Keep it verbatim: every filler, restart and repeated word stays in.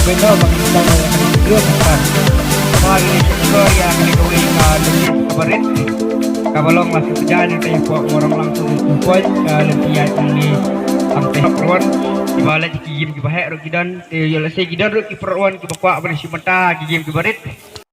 Pyndonkam ba ngin sdang ïa kane ka drum and bass. Ba ngin shim shkor ïa kane kawei ka lynti kaba rit, kaba long la shisha jong ka ïing Morong Langtung Two Point, ka lynti ïa ki Amtei Rock Road. Kiba leh ki game kiba heh ruh ki don, te ïoh lehse ki don ruh ki pro one kiba kwah ban shim bynta ki game kiba rit.